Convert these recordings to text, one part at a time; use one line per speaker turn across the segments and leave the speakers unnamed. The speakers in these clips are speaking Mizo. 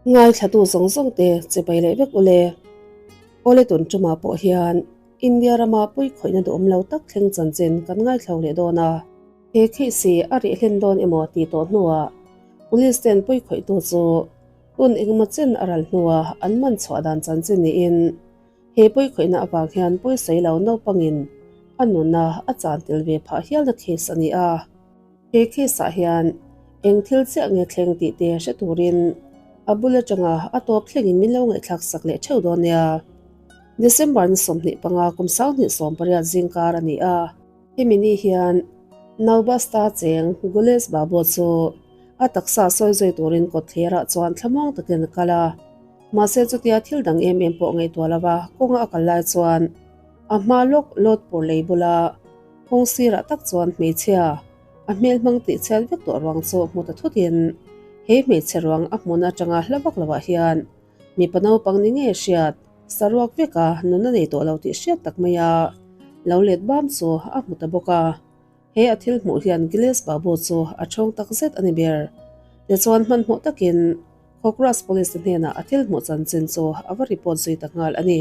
Ngaithlatu zawng zawng te chibai leh vek ule. Awle tun tumah pawh hian India rama pawikhawihna duhawm lo tak thleng chanchin kan ngaithlo leh dawn a. He case hi a rih hlen dawn emaw tih tawh hnuah Police ten pawikhawihtu chu hun engemaw chen a ral hnuah an man chhuah dan chanchin niin he pawikhawihna avang hian pawisawi lo naupangin a nuna a chan tel ve phah hialna case a ni a. He case ah hian eng thil chiah nge thleng tih te hre turin a bul atanga a tawp thlengin min lo ngaihthlak sak leh theuh dawn nia. December ni 25 kum 2018 zingkar a ni a. Hemi ni hian Naubasta cheng Gulesh Babu chu a taksa sawi zui turin kawtthlerah chuan thlamuang takin a kal a. Mahse chutia thil dang em em pawh ngaihtuah lova kawnga a kal lai chuan a hma lawk Lodpur lei bula kawng sirah tak chuan hmeichhia a hmel hmang tih chhiat vek tawh ruang chu hmu ta thutin he hmeichhe ruang a hmun atanga hla vak lovah hian mipa naupang ni ngei hriat saruak veka nun a nei tawh lo tih hriat tak maia lo let bam chu a hmu ta bawk a. He a thil hmuh hian Giles Babu chu a thawng tak zet a ni ber. Tichuan hmanhmawh takin Khawkras Police te hnenah a thil hmuh chanchin chu a va report zui ta nghal a ni.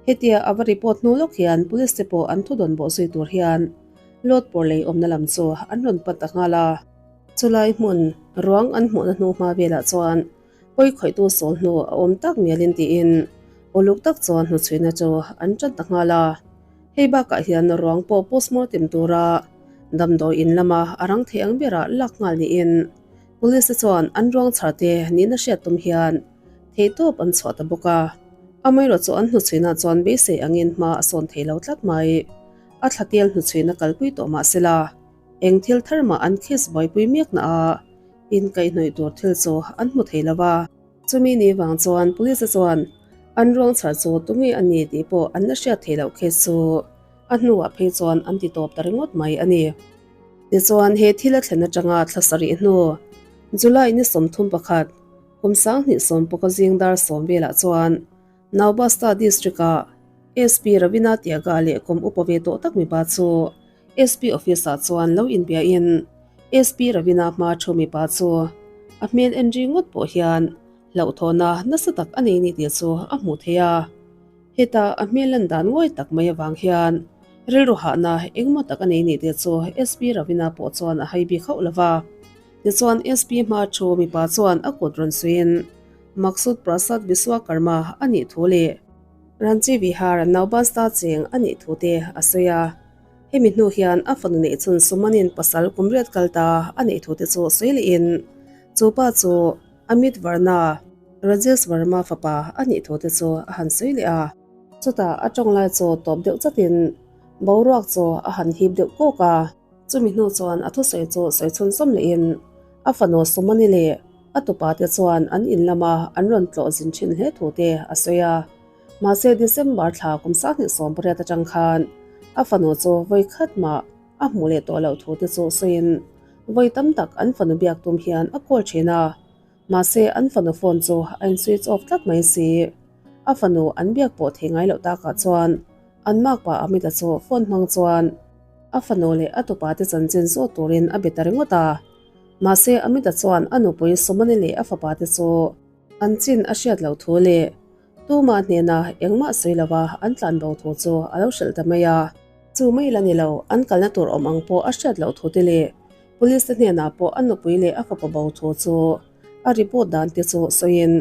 Hetia a va report hnu lawk hian Police te pawh an thudawn bawh zui tur hian Lodpur lei awmna lam chu an rawn pan ta nghal a. Chulai hmun ruang an hmuhna hnu hma velah chuan pawi khawihtu sawl hnu a awm tak mialin tiin uluk tak chuan hnuchhuina chu an tan ta nghal a. Hei bakah hian ruang pawh postmortem tura damdawi in lama a rang thei ang berah lak nghal niin Police te chuan an ruang chhar te nihna hriat tum hian theihtawp an chhuah ta bawk a. Amaherawh chu an hnuchhuinah chuan beisei angin hma a sawn thei lo tlat mai. A thla tel hnuchhuina kalpui tawh mah sela eng thil thar mah an case buaipui mek na a inkaihhnawih tur thil chu an hmu thei lo va. Chumi ni vang chuan Police te chuan an ruang chhar chu tunge a ni tih pawh an la hriat thei loh case chu a hnuah phei chuan an ti tawp ta ringawt mai a ni. Tichuan he thil a thlen atanga thla sarih hnu July ni 31, kum 2010 zing dar sawm velah chuan Naubasta District-ah SP Ravina Tiaga leh kum upa ve tawh tak mipa chu SP Office-ah chuan lo inbiain SP Ravina hma thu mipa chu a hmel en ringawt pawh hian hlauhthawhna nasa tak a nei ni tih chu a hmuh theih a. Heta a hmel lan dan ngawi tak mai avang hian rilru hahna engmaw tak a nei ni tih chu SP Ravina pawh chuan a hai bik hauh lova. Tichuan SP hma thu mipa chuan a kut rawn suiin Maksud Prasad Biswakarma a nih thu leh Ranchi Vihar Naubasta cheng a nih thu te a sawi a. Hemi hnu hian a fanu neih chhun Sumanin pasal kum riat kal ta a neih thu te chu sawi lehin chu pa chu Amit Varna, Rajesh Varma fapa a nih thu te chu a han sawi leh a. Chutah a tawng lai chu tawp deuh chatin boruak chu a han hip deuh kawk a. Chumi hnu chuan a thusawi chu sawi chhunzawm lehin a fanu Sumani leh a tupa te chuan an in lama an rawn tlawh zin thin hle thu te a sawi a. Mahse December thla kum 2018 atang khan a fanu chu vawi khat mah a hmuh leh tawh loh thu te chu sawiin vawi tam tak an fanu biak tum hian a call thin a. Mahse an fanu phone chu a in switch off tlat mai si. A fanu an biak pawh thei ngai loh takah chuan an makpa Amita chu phone hmang chuan a fanu leh a tupa te chanchin zawt turin a be ta ringawt a. Mahse Amita chuan a nupui Sumani leh a fapa te chu an chin a hriat loh thu leh tumah hnena engmah sawi lova an tlan bo thu chu a lo hrilh ta mai a. Chu mai la ni lo, an kalna tur awm ang pawh a hriat loh thu te leh Police te hnenah pawh a nupui leh a fapa bo thu chu a report dan te chu sawiin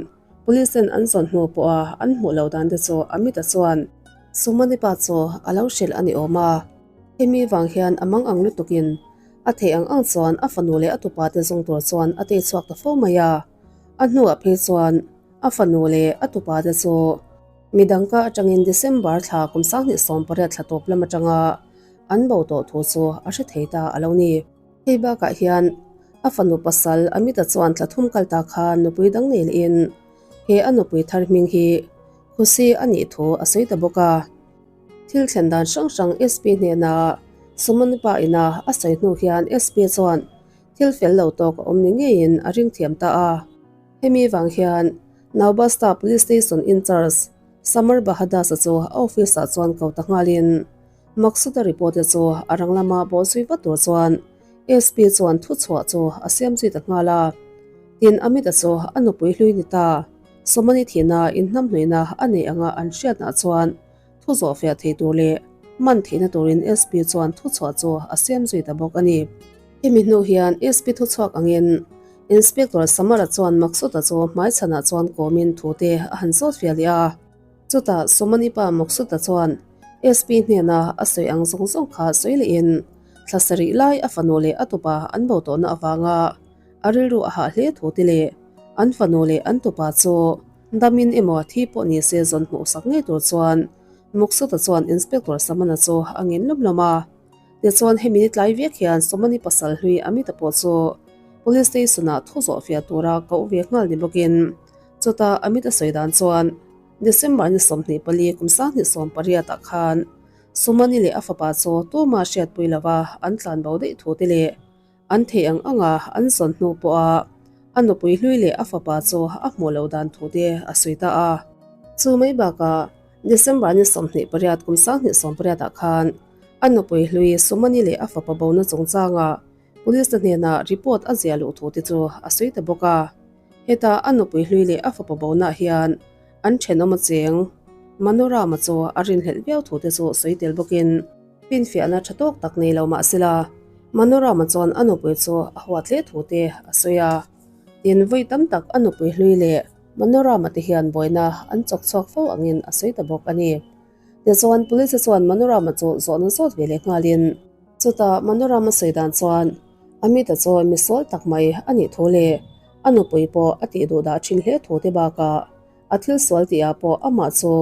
Police ten an zawn hnu pawha an hmuh loh dan te chu Amita chuan Sumani pa chu a lo hrilh a ni awm a. Hemi vang hian a mang ang lutukin a theih ang ang chuan a fanu leh a tupa te zawng tur chuan a tei chhuak ta fo mai a. A hnuah phei chuan a fanu leh a tupa te chu midang ka atangin December thla kum 2018 thla tawp lam atanga an bo tawh thu chu a hre thei ta a lo ni. Hei bakah hian a fanu pasal Amita chuan thla thum kal ta khan nupui dang nei lehin he a nupui thar hming hi Khusi a nih thu a sawi ta bawk a. Thil thlen dan hrang hrang SP hnena Sumani pa ina a sawi hnu hian SP chuan thil fel lo tawk a awm ni ngeiin a ring thiam ta a. Hemi vang hian Naubasta Police Station in-charge Samar Bahadasa chu a office-ah chuan ko ta nghalin Maksuda report te chu a rang lama bawh zui vat tur chuan SP chuan thu chhuah chu a siam zui ta nghal a. Tin, Amit-a chu a nupui hlui ni ta. Somani thihna inhnamhnuihna a nei anga an hriatna chuan thu zawhfiah thei tur leh man theihna turin SP chuan thuchhuah chu a siam zui ta bawk a ni. Hemi hnu hian SP thuchhuak angin Inspector Samara chuan Maksuta chu hmaichhanah chuan kawmin thute a han zawt fiah leh a. Chutah Somani pa Maksuta chuan SP hnena a sawi ang zawng zawng kha sawi lehin thla sarih lai a fanu leh a tupa an bo tawhna avanga a rilru a hah hle thu te leh an fanu leh an tupa chu damin emaw thi pawh ni se zawn hmuh sak ngei tur chuan Muksota chuan Inspector Samana chu a ngin lawm lawm a. Tichuan hemi ni tlai vek hian Somani pasal hlui Amita pawh chu Police Station ah thu zawh fiah tura koh ve nghal ni bawkin chutah Amita sawi dan chuan December ni 24 kum 2018 ah khan Somani leh a fapa chu tuma hriatpui lova an tlanbo daih thu te leh An theih ang anga an zawn hnu pawha a nupui hlui leh a fapa chu a hmuh loh dan thu te a sawi ta a. Chu mai bakah December ni 28 kum 2018 ah khan a nupui hlui Sumani leh a fapa bona chungchanga Police te hnenah report a ziah luh thu te chu a sawi ta bawk a. Heta a nupui hlui leh a fapa bonah hian an thenawm a cheng Manorama chu a rinhlelh viau thu te chu sawi tel bawkin finfiahna tha tawk tak nei lo mah sela Manorama chuan a nupui chu a huat hle thu te a sawi a. Tin, vawi tam tak a nupui hlui leh Manorama te hian buaina an chawk chhuak fo angin a sawi ta bawk a ni. Tichuan, Police chuan Manorama chu zawhna zawt ve leh nghalin chutah Manorama sawi dan chuan Amit-a chu misual tak mai a nih thu leh a nupui pawh a tih duh dah thin hle thu te bakah a thil sual tihah pawh amah chu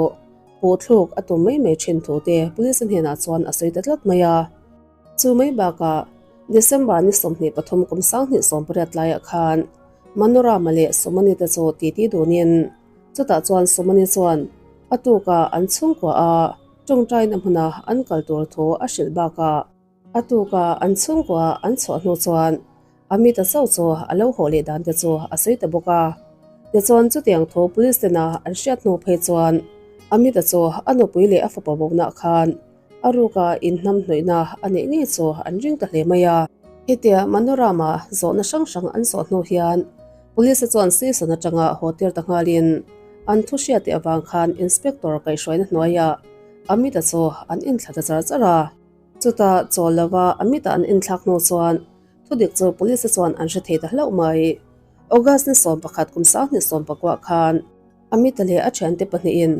puh thluk a tum mai mai thin thu te Police hnenah chuan a sawi ta tlat mai a. Chu mai bakah December ni 23 kum 2018 laiah khan Manorama leh Somani te chu titi dunin chutah chuan Somani chuan a tukah an chhungkua a tawngtaina hmuna an kal tur thu a hrilh bakah A tuka an chhungkua an chhuah hnu chuan Amit-a chauh chu a lo haw leh dan te chu a sawi ta bawk a. Tichuan chutiang thu police tena an hriat hnu phei chuan Amit-a chu a nupui leh a fapa bonaah khan a ruka inhnam hnawihna a neih ngei chu an ring ta hle mai a. Hetia Manorama zawhna hrang hrang an zawh hnu hian police chuan station atanga haw tir ta nghalin an thu hriat teh avang khan inspector kaihhruaina hnuaiah Amit-a chu an inthla ta char char a. Chutah chawl lova Amit-a an inthlak hnu chuan thudik chu police chuan an hre thei ta hlauh mai. August ni 11 kum 2019 khan Amit-a leh a thiante pahnihin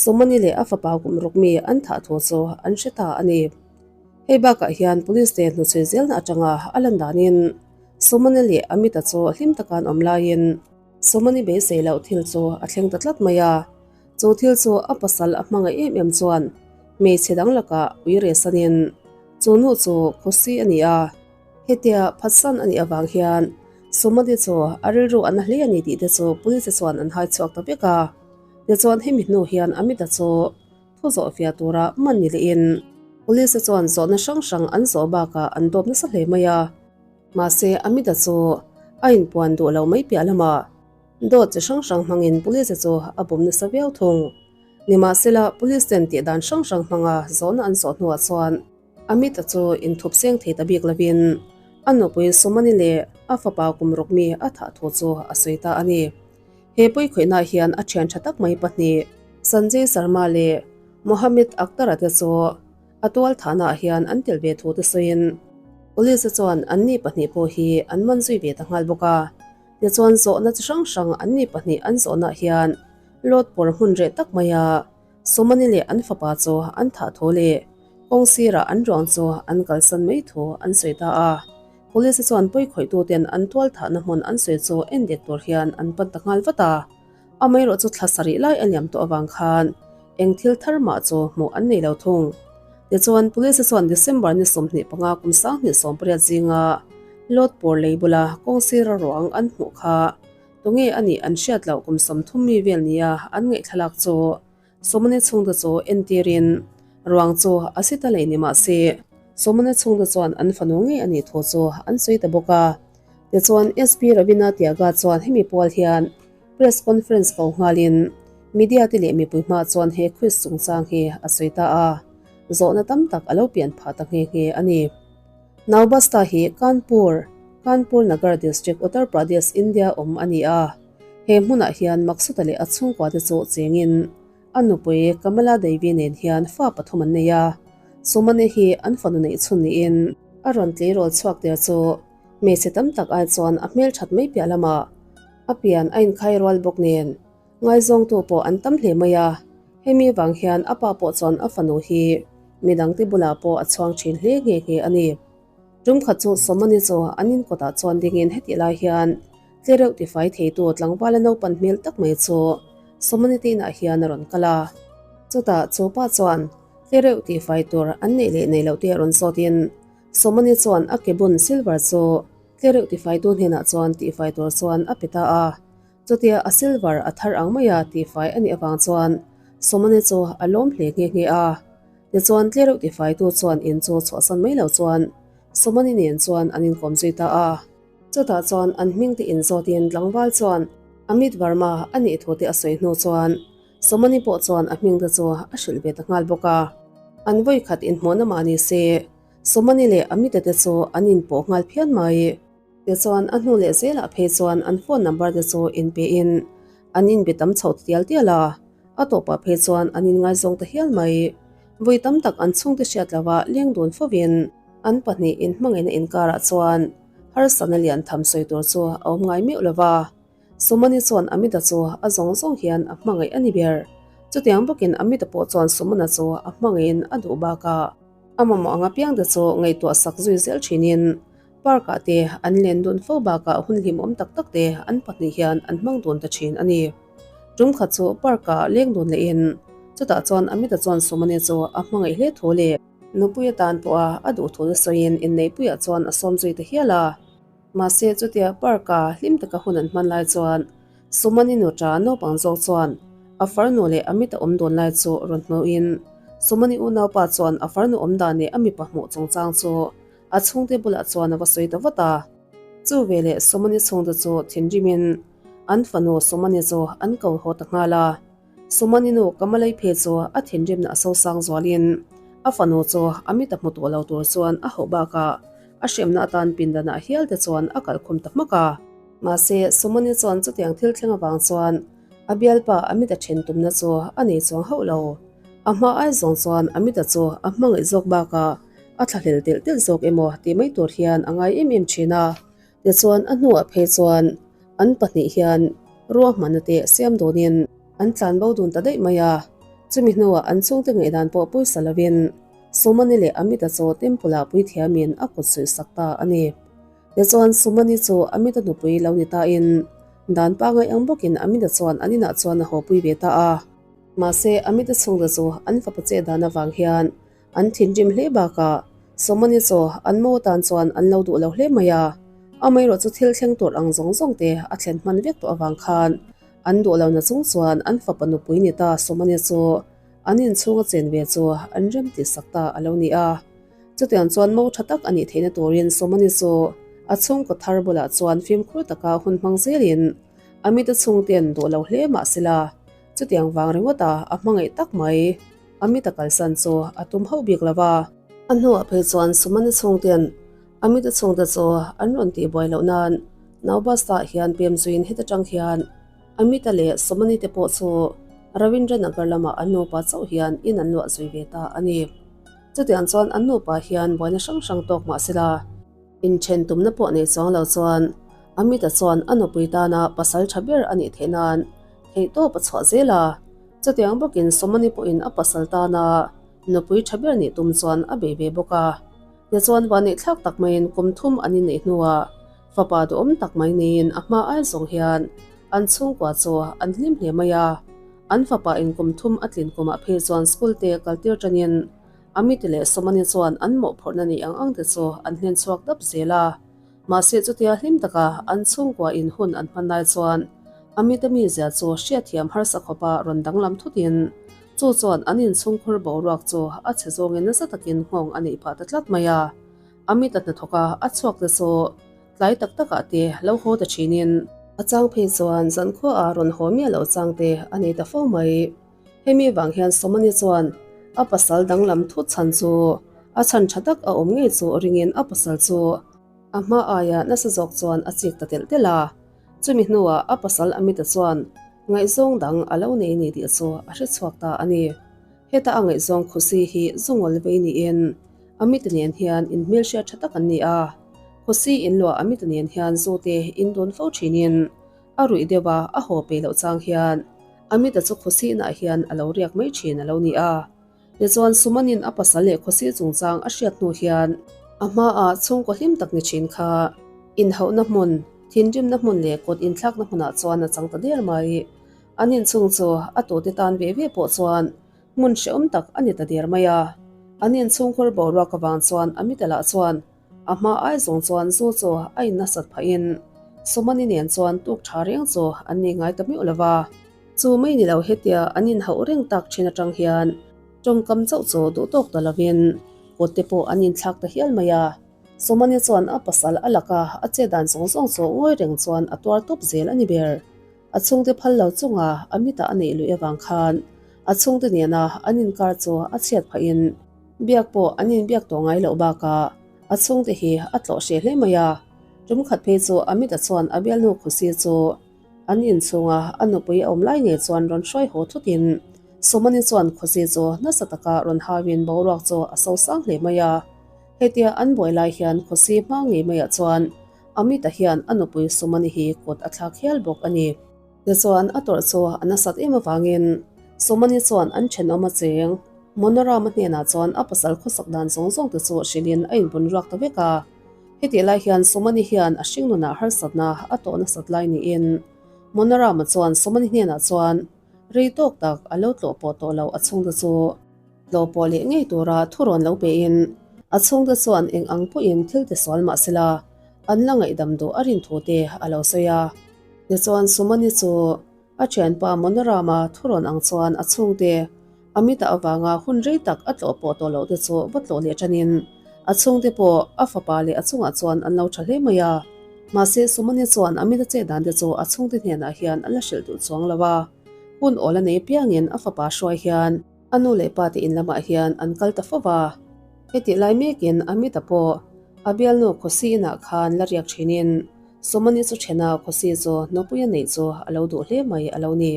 Sumani leh a fapa kum ruk mi an thah thu chu an hre ta a ni. Hei bakah hian police te hnuchhui zelna atanga a lan danin Sumani leh Amit-a chu hlim taka an awm laiin Sumani beisei loh thil chu a thleng ta tlat mai a. Chu thil chu a pasal a hmangaih em em chuan hmeichhe dang lakah ui rehsanin chu nu chu Khusi a ni a. Hetia phatsan a nih avang hian Sumadi chu a rilru a na hle a ni tih te chu police chuan an hai chhuak ta vek a. Tichuan hemi hnu hian Amita chu thu zawh fiah tura man ni lehin police chuan zawhna hrang hrang an zawh bakah an dawp nasa hle mai a. Mahse Amita chu a inpuan duh lo mai piah lamah Dawt chi hrang hrang hmangin police chu a bum nasa viau thung. Nimahsela, police ten tih dan hrang hrang hmanga zawhna an zawh hnuah chuan Amit-a chu inthup seng thei ta bik lovin a nupui Sumani leh a fapa kum ruk mi a thah thu chu a sawi ta a ni. He pawikhawihnaah hian a thian tha tak mai pahnih Sanjay Sharma leh Mohammed Akhtar-a te chu a tual thahnaah hian an tel ve thu te sawiin police chuan anni pahnih pawh hi an man zui ve ta nghal bawk a. Tichuan zawhna chi hrang hrang anni pahnih an zawhnaah hian Lawt pawr hmun reh tak maia Sumani leh an fapa chu an thah thu leh kawng sirah an ruang chu an kalsan mai thu an sawi ta a. Police chuan pawikhawihtu ten an tual thahna hmun an sawi chu en dek tur hian an pan ta nghal vat a. Amaherawh chu thla sarih lai a liam tawh avang khan eng thil thar mah chu hmuh an nei lo thung. Tichuan, Police chuan December ni 25 kum 2018 zinga Lawtpur lei bula kawng sira ruang an hmuh kha tunge a nih an hriat loh kum 30 mi vel nia an ngaihthlak chu Sumani chhungte chu entirin ruang chu a si ta leh ni mah se Sumani chhungte chuan an fanu ngei a nih thu chu an sawi ta bawk a. Tichuan, SP Ravina Tiaga chuan hemi pual hian Press conference ko nghalin media te leh mipui hma chuan he quiz chungchang hi a sawi ta a, zawhna tam tak a lo pian phah ta nghe nghe a ni. Naubasta hi Kanpur, Kanpur Nagar District, Uttar Pradesh, India awm a ni a. He hmunah hian Maksuta leh a chhungkuate chu chengin a nupui Kamala Devi nen hian fa pathum an nei a. Sumani hi an fanu neih chhun niin a rawn tleirawl chhuak der chu hmeichhe tam tak ai chuan a hmelthat mai piah lamah a pian a inkhai rual bawk nen ngaizawngtu pawh an tam hle mai a. Hemi vang hian a pa pawh chuan a fanu hi midangte bulah pawh a chhuang thin hle nghe nghe a ni. Tum khat chu Sawmani chu an in kawtah chuan dingin hetih lai hian tlereuh tifai theitu tlangvala naupan hmel tak mai chu Sawmani te inah hian a rawn kal a. Chutah chu pa chuan tlereuh tifai tur an neih leh nei loh te a rawn zawtin Sawmani chuan a ke bun silver chu tlereuh tifaitu hnenah chuan tifai tur chuan a pe ta a. Chutia a silver a thar ang maia tifai a nih avang chuan Sawmani chu a lawm hle nghe nghe a. Tichuan tlereuh tifaitu chuan in chu chhuahsan mai lo chuan Sawmani nen chuan an inkawm zui ta a. Chutah chuan an hming te inzawtin tlangval chuan Amit Varma a nih thu te a sawi hnu chuan Sawmani pawh chuan a hming te chu a hrilh ve ta nghal bawk a. An vawikhat inhmuhna mah ni se Sawmani leh Amit-a te chu an inpawh nghal phian mai. Tichuan a hnu leh zelah phei chuan an phone number te chu inpein an inbe tam chho ta tial tial a. A tawpah phei chuan an inngaizawng ta hial mai. Vawi tam tak an chhungte hriat lova leng dun fovin an pahnih inhmangaihna inkarah chuan harsatna lian tham sawi tur chu a awm ngai meuh lova. Sumani chuan Amita chu a zawng zawng hian a hmangaih a ni ber. Chutiang bawkin Amita pawh chuan Sumana chu a hmangaihin a duh bakah a mamawh ang apiangte chu ngaihtuah sak zui zel thinin Park-ah te an len dun fo bakah hun hlimawm tak tak te an pahnih hian an hmang dun ta thin a ni. Tum khat chu park-ah leng dun lehin chutah chuan Amita chuan Sumani chu a hmangaih hle thu leh nupui atan pawha a duh thu sawiin inneihpuiah chuan a sawm zui ta hial a. Mahse chutia park-a hlim taka hun an hman lai chuan Sumani nuṭa naupang zawk chuan a farnu leh Amita awm dun lai chu rawn hmuhin Sumani unaupa chuan a farnu awm dan leh a mipa hmuh chungchang chu A chhungte bulah chuan a va sawi ta vat a. Chu veleh Sumani chhungte chu thinrimin an fanu Sumani chu an ko haw ta nghal a. Sumani nu Kamalei phei chu a thinrimna a sosang zualin a fanu chu a mit a hmu tawh lo tur chuan a hauh bakah a hremna atan pindanah hial te chuan a kalkhum ta hmak a. Mahse, Sumani chuan chutiang thil thleng avang chuan a bialpa a mit a then tumna chu a nei chuang hauh lo. A hma ai zawng chuan a mit a chu a hmangaih zawk bakah a thlahlel telh telh zawk emaw tih mai tur hian a ngai em em thin a. Tichuan a hnuah phei chuan an pahnih hian ruahmanna te siam dawnin an tlan bo dun ta daih mai a. Chumi hnuah an chhungte ngaihdan pawh pawisa lovin Sumani leh Amita chu temple ah puithiamin a kut suih sak ta a ni. Tichuan Sumani chu Amita nupui lo ni tain dan pangai ang bawkin Amita chuan an inah chuan a hawpui ve ta a. Mahse Amita chhungte chu an fapa chet dan avang hian An thinrim hle bakah Sawmani chu an mo tan chuan an lo duh lo hle mai a, amaherawh chu thil thleng tur ang zawng zawng te a thlen hman vek tawh avang khan an duh lo na chung chuan an fapa nupui ni ta Sawmani chu an inchhunga chen ve chu an rem tih sak ta a lo ni a. Chutiang chuan mo tha tak a nih theihna turin Sawmani chu a chhungkaw thar bulah chuan fimkhur taka hun hmang zelin Amita chhungten duh lo hle mahsela chutiang vang ringawta a hmangaih tak mai. Amita kalsan chu a tum hauh bik lo va. A hnuah phei chuan Sumani chhungten Amita chhungte chu an rawn tih buai loh nan Naubasta hian pem zuiin heta tang hian Amita leh Sumani te pawh chu Ravindra Nagar lamah an nupa chauh hian in an luah zui ve ta a ni. Chutiang chuan an nupa hian buaina hrang hrang tawk mah sela, inthen tumna pawh nei chuang lo chuan Amita chuan a nupui tana pasal tha ber a nih theih nan theihtawp a chhuah zel a. Chutiang bawkin Sawmani pawhin a pasal tana nupui tha ber nih tum chuan a bei ve bawk a. Tichuan vanneih thlak tak maiin kum thum an inneih hnuah fapa duhawm tak mai neiin a hma ai zawng hian an chhungkua chu an hlim hle mai a. An fapa in kum thum a tlin kumah phei chuan school te kaltir tanin Amit leh Sawmani chuan an mawhphurhna nih ang ang te chu an hlen chhuak dap zel a. Mahse chutia hlim taka an chhungkua in hun an hman lai chuan Amita mizia chu hriatthiam harsa khawpa rawn danglam thutin chu chuan an inchhungkhur boruak chu a chhe zawngin nasa takin nghawng a neih phah ta tlat mai a. Amita hnathawka a chhuak te chu tlai tak takah te lo haw ta thinin a chang phei chuan zankhuaah rawn haw miah loh chang te a nei ta fo mai. Hemi vang hian Somani chuan a pasal danglam thut chhan chu a chhan tha tak a awm ngei chu ringin a pasal chu. A hma aia nasa zawk chuan a chik ta telh telh a. Chumi hnuah a pasal Amit-a chuan ngaihzawng dang a lo nei ni tih chu a hre chhuak ta a ni. Heta a ngaihzawng Khusi hi zungawl vei niin Amit-a nen hian inhmelhriat tha tak an ni a. Khusi inluah Amit-a nen hian zute indun fo thinin a ruih deuh a, a haw peih loh chang hian Amit-a chu Khusi inah hian a lo riak mai thin a lo ni a. Tichuan Sumanin a pasal leh Khusi chungchang a hriat hnu hian a hmaah chhungkaw hlim tak ni thin kha inhauhna hmun, thinrimna hmun leh kut inthlakna hmunah chuan a chang ta der mai. An inchhung chu a tute tan ve ve pawh chuan hmun hrehawm tak a ni ta der mai a. An inchhungkhur boruak avang chuan Amita lah chuan a hma ai zawng chuan zu chu a in nasat phahin Sumani nen chuan tuk tha reng chu an nei ngai ta miuh lo va. Chu mai ni lo hetia an inhauh reng tak thin atang hian tawngkam chauh chu duh tawk ta lovin kut te pawh an inthlak ta hial mai a. Sumani chuan a pasal a laka a chet dan zawng zawng chu ngawi reng chuan a tuar tawp zel a ni ber. A chhungte phal lo chunga a mitah a neih luih avang khan a chhungte nena an inkar chu a chhiat phahin biak pawh an inbiak tawh ngai loh bakah a chhungte hi a tlawh hreh hle mai a. Tum khat phei chu Amit-a chuan a bialnu Khusi chu an inchhunga a nupui a awm lai ngei chuan rawn hruai haw thutin Sumani chuan Khusi chu nasa taka rawn hauin boruak chu a sosang hle mai a. Hetia an buai lai hian Khusi hma ngei maiah chuan Amit-a hian a nupui Sumani hi kut a thlak hial bawk a ni. Tichuan, a tawrh chu a nasat em avangin Sumani chuan an thenawm a cheng. Monorama hnenah chuan a pasal khawsak dan zawng zawng te chu hrilhin a inbun ruak ta vek a. Hetih lai hian Sumani hian a hringnunah harsatna a tawh nasat lai niin Monorama chuan Sumani hnenah chuan rei tawk tak a lo tlawh pawh tawh lo a chhungte chu Tlawh pawh leh ngei tura thu rawn lo pein a chhungte chuan eng ang pawhin thil ti sual mah sela an la ngaihdam duh a rin thu te a lo sawi a. Tichuan Sumani chu a thianpa Monorama thu rawn ang chuan a chhungte Amita avanga hun rei tak a tlawh pawh tawh loh te chu va tlawh leh tanin a chhungte pawh a fapa leh a chungah chuan an lo tha hle mai a. Mahse Sumani chuan Amita chet dan te chu a chhungte hnenah hian a la hrilh duh chuang lo a. Hun awl a nei piangin a fapa hruai hian A nu leh pa te in lamah hian an kal ta fo va. Hetih lai mekin Amit-a pawh a bialnu Khusi inah khan la riak thinin Sumani chu thena Khusi chu nupuia neih chu a lo duh hle mai a lo ni.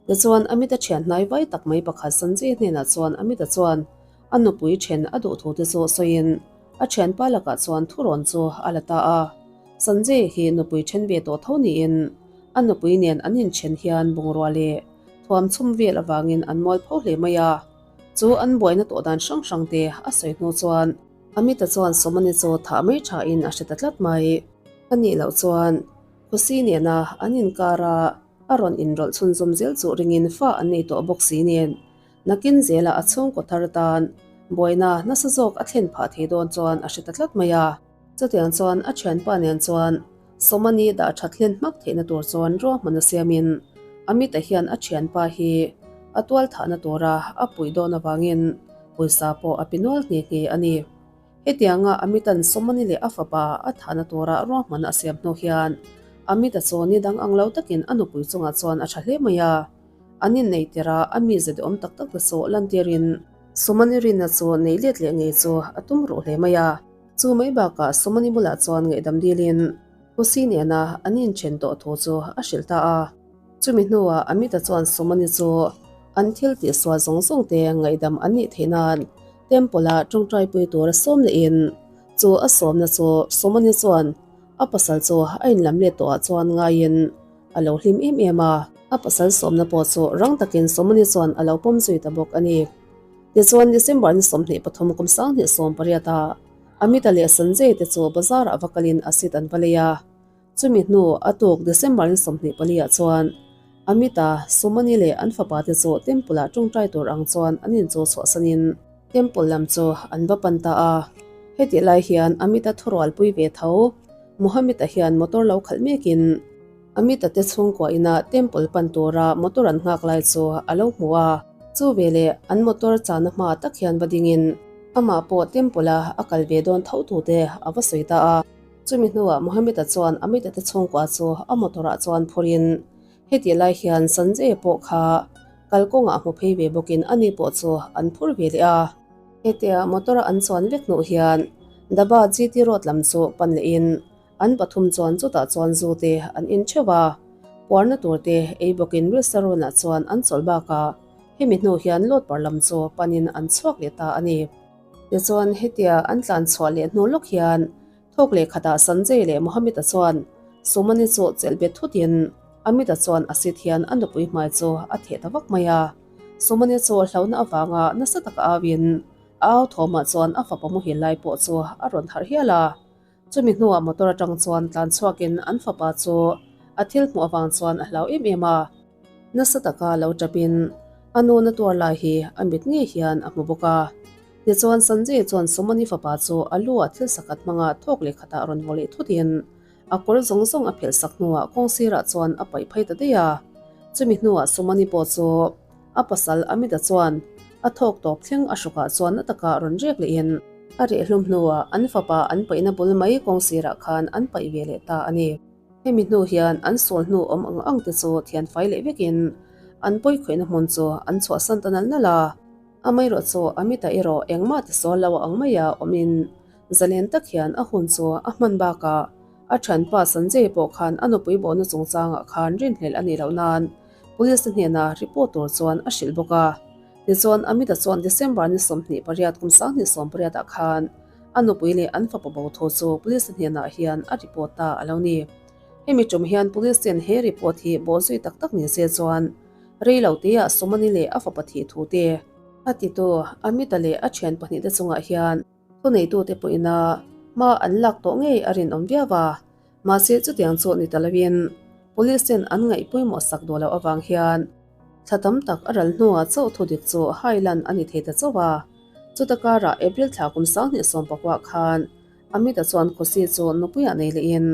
Tichuan Amit-a thian hnai vai tak mai pakhat Sanjay hnenah chuan Amit-a chuan a nupui then a duh thu te chu sawiin a thianpa lakah chuan thurawn chu a la ta a. Sanjay hi nupui then ve tawh tho niin a nupui nen an inthen hian bungrua leh Thuam chhum vel avangin an mual pho hle mai a, chu an buaina tawh dan hrang hrang te a sawi hnu chuan Amit-a chuan Sawmani chu thah mai thain a hre ta tlat mai. A nih loh chuan Khusi nena an inkara a rawn inrawlh chhunzawm zel chu ringin fa an nei tawh bawk si nen nakin zela a chhungkaw thar atan buaina nasa zawk a thlen phah thei dawn chuan a hre ta tlat mai a. Chutiang chuan a thianpa nen chuan Sawmani dah that hlen hmak theihna tur chuan ruahman a siamin Amit-a hian a thianpa hi a tual thahna tura a puih dawn avangin pawisa pawh a pe nual nghe nghe a ni. Hetianga Amit-a'n Sawmani leh a fapa a thahna tura ruahman a siam hnu hian Amit-a chu ni dang ang lo takin a nupui chungah chuan a tha hle mai a, an inneih tirh a mize duhawm tak tak te chu lantirin Sawmani rinna chu neih let leh ngei chu a tum ruh hle mai a. Chu mai bakah Sumani bulah chuan ngaihdam dilin Khusi nena an inthen tawh thu chu a hrilh ta a. Chumi hnuah Amit-a chuan Sumani chu an thil tihsual zawng zawng te ngaihdam an nih theih nan Temple-ah tawngtaipui tur a sawm lehin chu a sawmna chu Sumani chuan a pasal chu a inlam let tawhah chuan ngaiin a lo hlim em em a. A pasal sawmna pawh chu rang takin Sumani chuan a lo pawm zui ta bawk a ni. Tichuan, December ni 23 kum 2018 ah Amita leh Sanjay te chu bazar ah va kalin acid an va lei a. Chumi hnu a tuk December ni 24 ah chuan Amita, Sumani leh an fapa te chu temple ah tawngtai tur ang chuan an inchu chhuahsanin temple lam chu an va pan ta a. Hetih lai hian Amita thurualpui ve tho Mohammed-a hian motor lo khalh mekin Amita te chhungkua inah temple pan tura motor an nghak lai chu a lo hmu a, chu veleh an motor chahna hma tak hian va dingin amah pawh temple a a kal ve dawn tho tu te a va sawi ta a. Chumi hnuah Mohammed-a chuan Amita te chhungkua chu a motor ah chuan phurin hetih lai hian Sanjay pawh kha kalkawngah hmu phei ve bawkin ani pawh chu an phur ve leh a. Hetia motor a an chuan vek hnuh hian Daba GT Road lam chu pan lehin an pathum chuan chutah chuan zu te an in theuh a, puarna tur te ei bawkin restaurant ah chuan an chawlh bakah hemi hnu hian Lodpar lam chu panin an chhuak leh ta a ni. Tichuan hetia an tlan chhuah leh hnu lawk hian Thawk leh khatah Sanjay leh Mohammed-a chuan Sumani chu chelh bet thutin Amit-a chuan a sit hian a nupui hmai chu a theh ta vak mai a. Sumani chu hlauhna avanga nasa taka auin a au thawmah chuan a fapa muhil lai pawh chu a rawn harh hial a. Chumi hnuah motor atang chuan tlan chhuakin an fapa chu a thil hmuh avang chuan a hlau em em a. Nasa taka lo tapin a nu na tuar lai hi a mit ngei hian a hmu bawk a. Tichuan Sanjay chuan Sumani fapa chu a lu ah thil sakhat hmanga thawk leh khatah rawn vaw leh thutin a kawr zawng zawng a phelh sak hnuah kawng sirah chuan a paih phei ta daih a. Chumi hnuah Sumani pawh chu a pasal Amita chuan a thawk tawp thleng a hrukah chuan na taka rawn rek lehin a reh hlum hnuah an fapa an paihna bul mai kawng sirah khan an paih ve leh ta a ni. Hemi hnu hian an sawl hnu awm ang ang te chu thian fai leh vekin an pawi khawihna hmun chu an chhuahsan ta nal nal a. Amaherawh chu Amita erawh engmah ti sawl lo ang maia awmin zalen tak hian a hun chu a hman bakah a thianpa Sanjay pawh khan a nupui bawhna chungchangah khan rinhlelh a nih loh nan Police te hnena report tur chuan a hrilh bawk a. Tichuan Amita chuan December ni 28 kum 2018 ah khan a nupui leh an fapa bo thu chu Police te hnenah hian a report ta a lo ni. Hemi tum hian Police ten he report hi bawhzui tak tak ni se chuan Rei lo teah Sumani leh a fapa thih thu te a titu Amita leh a thian pahnihte chungah hian thuneitute pawhin a hma an lak tawh ngei a rinawm viau a, mahse chutiang chu ni ta loin Police ten an ngaih pawimawh sak duh loh avang hian thla tam tak a ral hnuah chauh thu dik chu hai lan a ni thei ta chauh a. Chuta karah April thla kum 2019 khan Amita chuan Khusi chu nupuiah nei lehin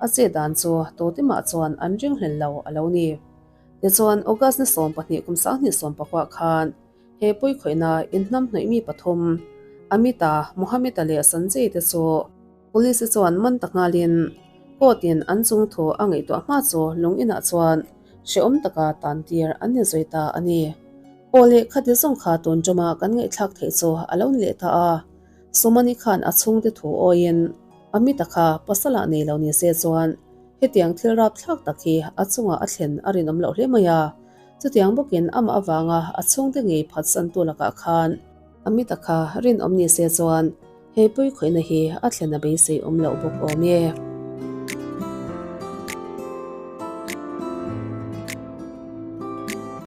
a chet dan chu Totemah chuan an ringhlel lo a lo ni. Tichuan, August ni 12 kum 2019 khan he pawikhawihna inhnam hnawih mi pathum, Amita, Mohammed-a leh Sanjay te chu Police chuan man ta nghalin court in an chung thu a ngaihtuah hma chu lung inah chuan hrehawm taka tan tir an ni zui ta a ni. Aw leh khati zawng kha tun tuma kan ngaihthlak theih chu a lo ni leh ta a, Sumani khan a chhungte thu awiin Amita kha pasalah nei lo ni se chuan Hetiang thil rapthlak tak hi a chungah a thlen a rinawm loh hle mai a, chutiang bawkin amah avanga a chhungte ngei phatsantu lakah khan a mita kha rinawm ni se chuan he pawikhawihna hi a thlen a beisei awm loh bawk awm e.